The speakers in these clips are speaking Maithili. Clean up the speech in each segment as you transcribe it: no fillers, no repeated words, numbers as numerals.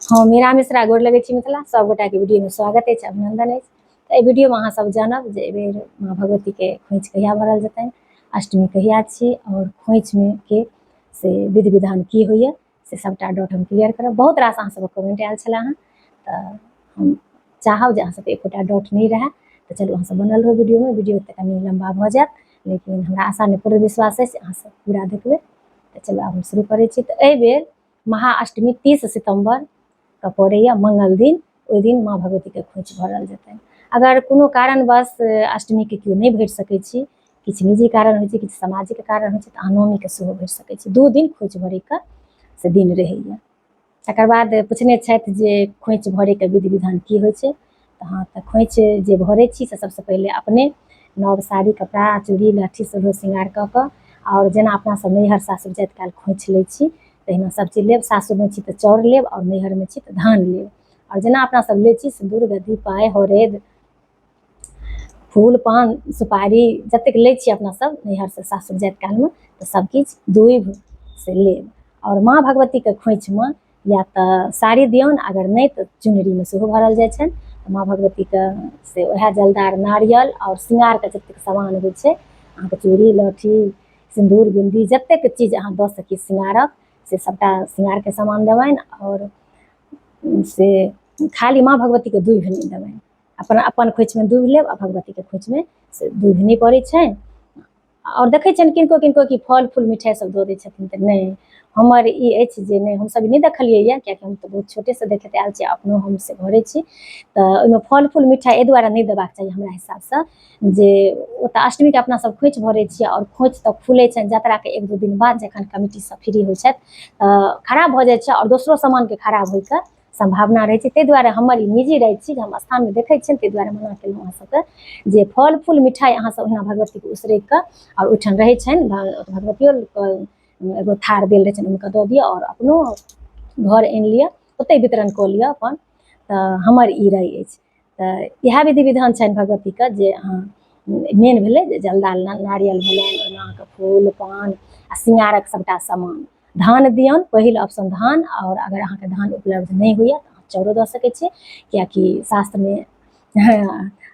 हम मीरा मिश्रा गोर लगै छी। मिथिला सब गोटाके वीडियोमे स्वागत अछि, अभिनंदन अछि। तऽ एहि वीडियोमे अहाँ सब जानब जे एहिबेर माँ भगवतीके खोइछ कहिया भरल जेतनि, अष्टमी कहिया छी आओर खोइछमे के से विधि विधान की होइए से सबटा डाउट हम क्लियर करब। बहुत रास अहाँ सबके कमेंट आयल छलै हँ, तऽ हम चाहब जे अहाँ सबके एकोटा डाउट नहि रहए। तऽ चलू अहाँ सब बनल रहू वीडियोमे। वीडियो तऽ कनि लम्बा भऽ जायत, लेकिन हमरा आशा नहि पूर्ण विश्वास अछि अहाँ सब पूरा देखबै। तऽ चलू आब हम शुरू करै छी। तऽ एहिबेर महाअष्टमी 30 सितम्बर के पड़ैए मंगल दिन, ओहि दिन माँ भगवतीके खोइछ भरल जेतनि। अगर कोनो कारणवश अष्टमीके केओ नहि भरि सकै छी, किछु निजी कारण होइ छै, किछु सामाजिक कारण होइ छै, तऽ अहाँ नवमीके सेहो भरि सकै छी। 2 दिन खोइछ भरैके से दिन रहैए। तकर बाद पुछने छथि जे खोइछ भरैके विधि विधान की होइ छै। तऽ हँ, तऽ खोइछ जे भरै छी से सबसँ पहिले अपने नव साड़ी कपड़ा चूड़ी लहठी सेहो श्रृंगार कऽ कऽ, आओर जेना अपना सब नैहर सासुर जाइत काल खोइछ लै छी तहिना सब चीज लेब। सासुरमे छी तऽ चाउर लेब आओर नैहरमे छी तऽ धान लेब। आओर जेना अपना सब लै छी सिन्दूर गद्दी पाइ हरैद फूल पान सुपारी जतेक लै छी अपना सब नैहरसँ सासुर जाइत कालमे, तऽ सब किछु दूभि से लेब। आओर माँ भगवतीके खोइछमे या तऽ साड़ी दियौन, अगर नहि तऽ चुनरीमे सेहो भरल जाइ छनि। माँ भगवतीके से उएह जलदार नारियल आओर श्रृंगारके जतेक सामान होइ छै, अहाँके चूड़ी लहठी सिन्दूर बिन्दी जतेक चीज अहाँ दऽ सकी श्रृंगारक से सबटा श्रृंगारके सामान देबनि। आओर से खाली माँ भगवतीके दूभि नहि देबनि। अपन अपन खोइछमे दूभि लेब आ भगवतीके खोइछमे से दूभि नहि पड़ै छनि। आओर देखै छियनि किनको किनको कि फल फूल मिठाइ सब दऽ दै छथिन, तऽ नहि, हमर ई अछि जे नहि, हमसब नहि देखलियै यऽ, किएकि हम तऽ बहुत छोटेसँ देखैत आयल छी, अपनो हम से भरै छी। तऽ ओहिमे फल फूल मिठाइ एहि दुआरे नहि देबाक चाही हमरा हिसाबसँ जे ओ तऽ अष्टमीके अपना सब खोइछ भरै छियै आओर खोइछ तऽ खुलै छनि जतराके 1-2 दिन बाद, जखन कमिटी सब फ्री होइ छथि तऽ खराब भऽ जाइ छै आओर दोसरो सामानके खराब होइके सम्भावना रहै छै। ताहि दुआरे हमर ई निजी राय छी जे हम स्थानमे देखै छियनि, ताहि दुआरे मना केलहुँ अहाँ सबके जे फल फूल मिठाइ अहाँ सब ओहिना भगवतीके उसरगि कऽ आओर ओहिठाम रहै छनि भगवतियो एगो थार देल रहै छनि, हुनका दऽ दिअ आओर अपनो घर आनि लिअ, ओतहि वितरण कऽ लिअ अपन। तऽ हमर ई राय अछि। तऽ इएह विधि विधान छनि भगवतीके जे अहाँ मेन भेलै जे जलदाल नारियल भेलनि, ओहिमे अहाँके फूल पान आ श्रृंगारक सबटा सामान, धान दियौन पहिल ऑप्शन धान। आओर अगर अहाँके धान उपलब्ध नहि होइए तऽ अहाँ चाउरो दऽ सकै छी, किएकि शास्त्रमे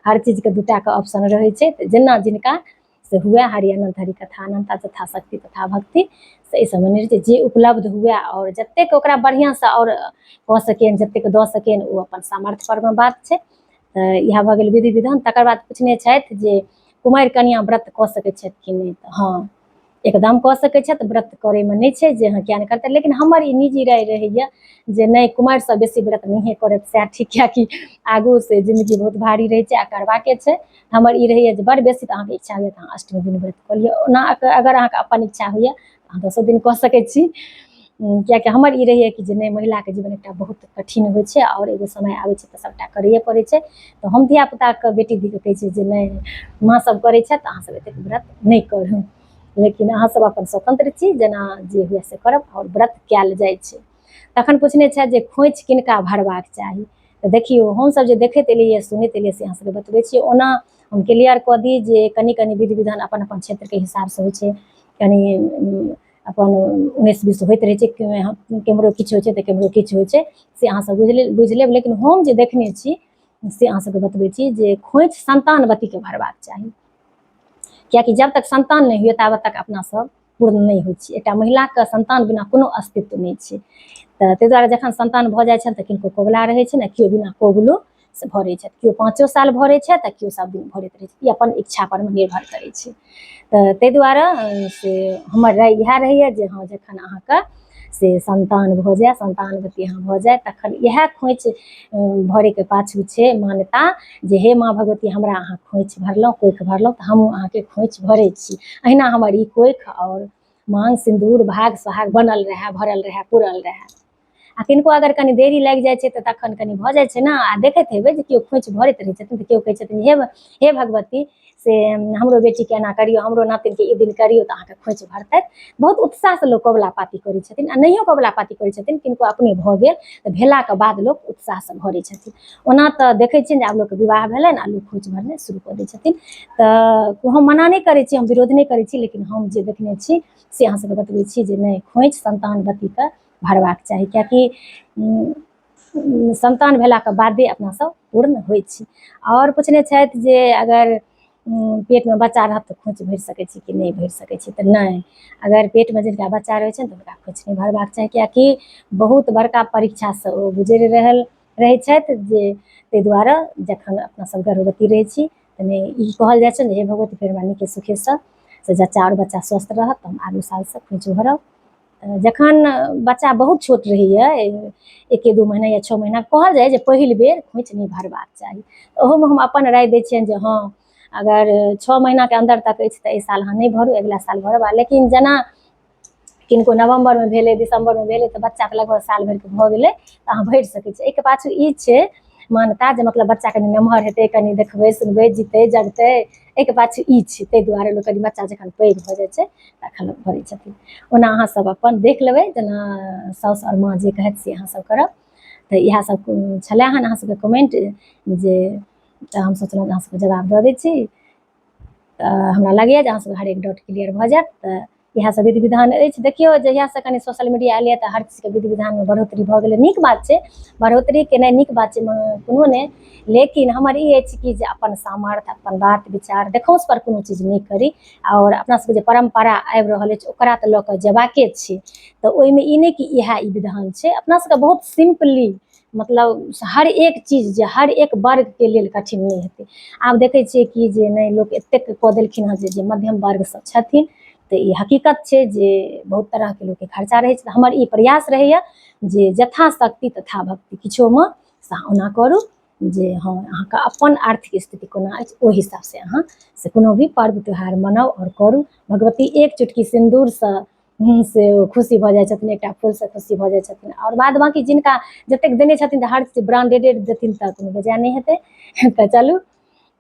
हर चीजके दूटाके ऑप्शन रहै छै। तऽ जेना जिनका से हुए, हरि अनंत हरि कथा अनंता तथा शक्ति तथा भक्ति, से एहि सबमे नहि रहै छै, जे उपलब्ध हुए आओर जतेक ओकरा बढ़िआँसँ आओर कऽ सकियनि, जतेक दऽ सकियनि, ओ अपन सामर्थ्य परमे बात छै। तऽ इएह भऽ गेल विधि विधान। तकर बाद पुछने छथि जे कुमारि कनिआँ व्रत कऽ सकै छथि कि नहि। तऽ हँ, एकदम कऽ सकै छथि। व्रत करैमे नहि छै जे हँ किया नहि करतै, लेकिन हमर ई निजी राय रहैए जे नहि, कुमारिसँ बेसी व्रत नहिए करत सएह ठीक, किएकि आगू से जिन्दगी बहुत भारी रहै छै आ करबाके छै। हमर ई रहैए जे बड़ बेसी तऽ अहाँके इच्छा होइए तऽ अहाँ अष्टमी दिन व्रत कऽ लिअ। ओना अगर अहाँके अपन इच्छा होइए तऽ अहाँ दसो दिन कऽ सकै छी, किएकि हमर ई रहैए कि जे नहि, महिलाके जीवन एकटा बहुत कठिन होइ छै आओर एगो समय आबै छै तऽ सभटा करैए पड़ै छै। तऽ हम धियापुताके बेटी धीके कहै छियै जे नहि, माँ सब करै छथि तऽ अहाँ सब एतेक व्रत नहि करू, लेकिन अहाँ सब अपन स्वतंत्र छी, जेना जे हुए से करब आओर व्रत कयल जाइ छै। तखन पुछने छथि जे खोइछ किनका भरबाक चाही। तऽ देखियौ, हमसब जे देखैत एलियै सुनैत एलियै से अहाँ सबके बतबै छी। ओना हम क्लियर कऽ दी जे कनि कनि विधि विधान अपन अपन क्षेत्रके हिसाबसँ होइ छै, कनि अपन 19-20 होइत रहै छै, केम्हरो किछु होइ छै तऽ केम्हरो किछु होइ छै, से अहाँ सब बुझि लेब। लेकिन हम जे देखने छी से अहाँ सबके बतबै छी जे खोइछ सन्तानवतीके भरबाक चाही, किएकि जब तक सन्तान नहि हुए ताबत तक अपना सब पूर्ण नहि होइ छी। एकटा महिलाके सन्तान बिना कोनो अस्तित्व नहि छै। तऽ ताहि दुआरे जखन सन्तान भऽ जाइ छनि तऽ किनको कबुला रहै छै ने, केओ बिना कबुलो से भरै छथि, केओ 5 साल भरै छथि आ केओ सब दिन भरैत रहै छथि। ई अपन इच्छा पर निर्भर करै छै। तऽ ताहि दुआरे से हमर राय इएह रहैए जे हँ, जखन अहाँके से सन्तान भऽ जाय, सन्तानवती अहाँ भऽ जाय, तखन इएह खोइछ भरैके पाछू छै मान्यता जे हे माँ भगवती, हमरा अहाँ खोइछ भरलहुँ, कोखि भरलहुँ, तऽ हमहूँ अहाँके खोइछ भरै छी। अहिना हमर ई कोखि आओर मांग सिन्दूर भाग सोहाग बनल रहए, भरल रहए, पुरल रहए। आ किनको अगर कनि देरी लागि जाइ छै तऽ तखन कनि भऽ जाइ छै ने। आ देखैत हेबै जे केओ खोइछ भरैत रहै छथिन तऽ केओ कहै छथिन हे हे भगवती, से हमरो बेटीके एना करियौ, हमरो नातिनके ई दिन करियौ, तऽ अहाँके खोइछ भरतथि। बहुत उत्साहसँ लोक कबुला पाती करै छथिन आ नहियो कबुला पाती करै छथिन, किनको अपने भऽ गेल तऽ भेलाके बाद लोक उत्साहसँ भरै छथिन। ओना तऽ देखै छियनि जे आब लोकके विवाह भेलनि आ लोक खोइछ भरनाइ शुरू कऽ दै छथिन। तऽ हम मना नहि करै छी, हम विरोध नहि करै छी, लेकिन हम जे देखने छी से अहाँ सबके बतबै छी जे नहि, खोइछ सन्तानवतीके भरबाक चाही, किएकि संतान भेलाके बादे अपना सब पूर्ण होइ छी। आओर पुछने छथि जे अगर पेटमे बच्चा रहत तऽ खोँइछ भरि सकै छी कि नहि भरि सकै छी? तऽ नहि, अगर पेटमे जिनका बच्चा रहै छनि तऽ हुनका खोँइछ नहि भरबाक चाही, किएकि बहुत बड़का परीक्षासँ ओ गुजरि रहल रहै छथि, जे ताहि दुआरे जखन अपना सब गर्भवती रहै छी तऽ नहि ई कहल जाइ छै ने, हे भगवती फेर हमरा नीके सुखेसँ से जच्चा आओर बच्चा स्वस्थ रहत तऽ हम आगू सालसँ खोँइछ भरब। जखन बच्चा बहुत छोट रहैए, 1-2 महीना या 6 महीना, कहल जाइ जे पहिल बेर खोँइछ नहि भरबाक चाही। ओहोमे हम अपन राय दै छियनि जे हँ, अगर 6 महीनाके अन्दर तक अछि तऽ एहि साल अहाँ नहि भरू, अगिला साल भरब। लेकिन जेना किनको नवम्बरमे भेलै, दिसम्बरमे भेलै, तऽ बच्चाके लगभग साल भरिके भऽ गेलै तऽ अहाँ भरि सकै छी। एहिके पाछू ई छै मान्यता जे मतलब बच्चा कनि नमहर हेतै, कनि देखबै सुनबै, जीतै जगतै, एहिके पाछू ई छै। ताहि दुआरे लोक कनि बच्चा जखन पैघ भऽ जाइ छै तखन लोक भरै छथिन। ओना अहाँ सब अपन देख लेबै, जेना साउस आओर माँ जे कहत से अहाँ सब करब। तऽ इएह सब छलै हन अहाँ सबके कमेंट, जे तऽ हम सोचलहुँ अहाँ सबके जवाब दऽ दै छी। तऽ हमरा लगैए जे अहाँ सबके हरेक डाउट क्लियर भऽ जायत। तऽ इएह सब विधि विधान अछि। देखियौ, जहियासँ कनि सोशल मीडिया एलैए तऽ हर चीजके विधि विधानमे बढ़ोतरी भऽ गेलै। नीक बात छै, बढ़ोतरी केनाइ नीक बात छै, कोनो नहि, लेकिन हमर ई अछि कि जे अपन सामर्थ्य, अपन बात विचार देखौंस पर कोनो चीज नहि करी, आओर अपना सबके जे परम्परा आबि रहल अछि ओकरा तऽ लऽ कऽ जेबाके छै। तऽ ओहिमे ई नहि कि इएह ई विधान छै, अपना सबके बहुत सिम्पली मतलब हर एक चीज जे हर एक वर्गके लेल कठिन नहि हेतै। आब देखै छियै कि जे नहि, लोक एतेक कऽ देलखिन हँ जे मध्यम वर्ग सब छथिन, तऽ ई हकीकत छै जे बहुत तरहके लोकके खर्चा रहै छै। तऽ हमर ई प्रयास रहैए जे यथाशक्ति तथा भक्ति किछोमे से ओना करू जे हँ, अहाँके अपन आर्थिक स्थिति कोना अछि ओहि हिसाबसँ अहाँ से कोनो भी पर्व त्योहार मनाउ आओर करू। भगवती एक चुटकी सिन्दूरसँ से खुशी भऽ जाइ छथिन, एकटा फूलसँ खुशी भऽ जाइ छथिन, आओर बाद बाँकी जिनका जतेक देने छथिन तऽ हर चीज ब्रांडेडे देथिन तऽ कोनो बेजाय नहि हेतै। तऽ चलू,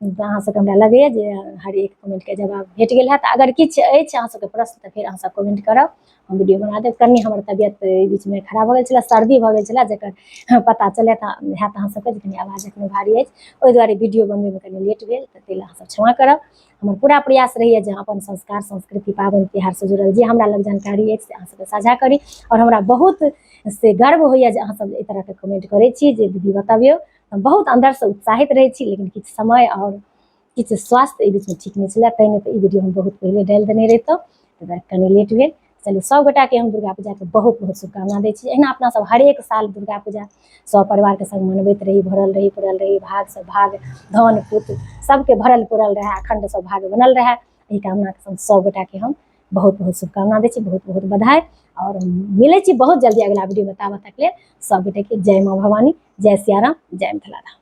तऽ अहाँ सबके हमरा लगैए जे हर एक कमेंटके जवाब भेट गेल हैत। अगर किछु अछि अहाँ सबके प्रश्न तऽ फेर अहाँ सब कमेंट करब, हम वीडियो बना देब। कनि हमर तबियत एहि बीचमे खराब भऽ गेल छलै, सर्दी भऽ गेल छलै, जकर पता चलत हैत अहाँ सबके जे कनि आवाज एखनो भारी अछि, ओहि दुआरे वीडियो बनबैमे कनि लेट भेल, तऽ ताहि लए अहाँ सब क्षमा करब। हमर पूरा प्रयास रहैए जे अपन संस्कार संस्कृति पाबनि तिहारसँ जुड़ल जे हमरा लग जानकारी अछि से अहाँ सबके साझा करी। आओर हमरा बहुत से गर्व होइए जे अहाँ सब एहि तरहके कमेंट करै छी जे दीदी बतबियौ, हम बहुत अन्दरसँ उत्साहित रहै छी, लेकिन किछु समय आओर किछु स्वास्थ्य एहि बीचमे ठीक नहि छलै, तैँ नहि तऽ ई वीडियो हम बहुत पहिले डालि देने रहितहुँ, तऽ कनि लेट भेल। चलू, सब गोटाके हम दुर्गा पूजाके बहुत बहुत शुभकामना दै छी। एहिना अपना सब हरेक साल दुर्गा पूजा सब परिवारके संग मनबैत रही, भरल रही पुरल रही, भाग सब भाग धन पुत्र सबके भरल पुरल रहए, अखण्ड सौभाग्य बनल रहए, एहि कामनाके संग सब गोटाके हम बहुत बहुत शुभकामना दै छी, बहुत बहुत बधाई। आओर मिलै छी बहुत जल्दी अगिला वीडियोमे, ताबत तक लेल सब गोटेके जय माँ भवानी, जय सियाराम, जय मिथिला धाम।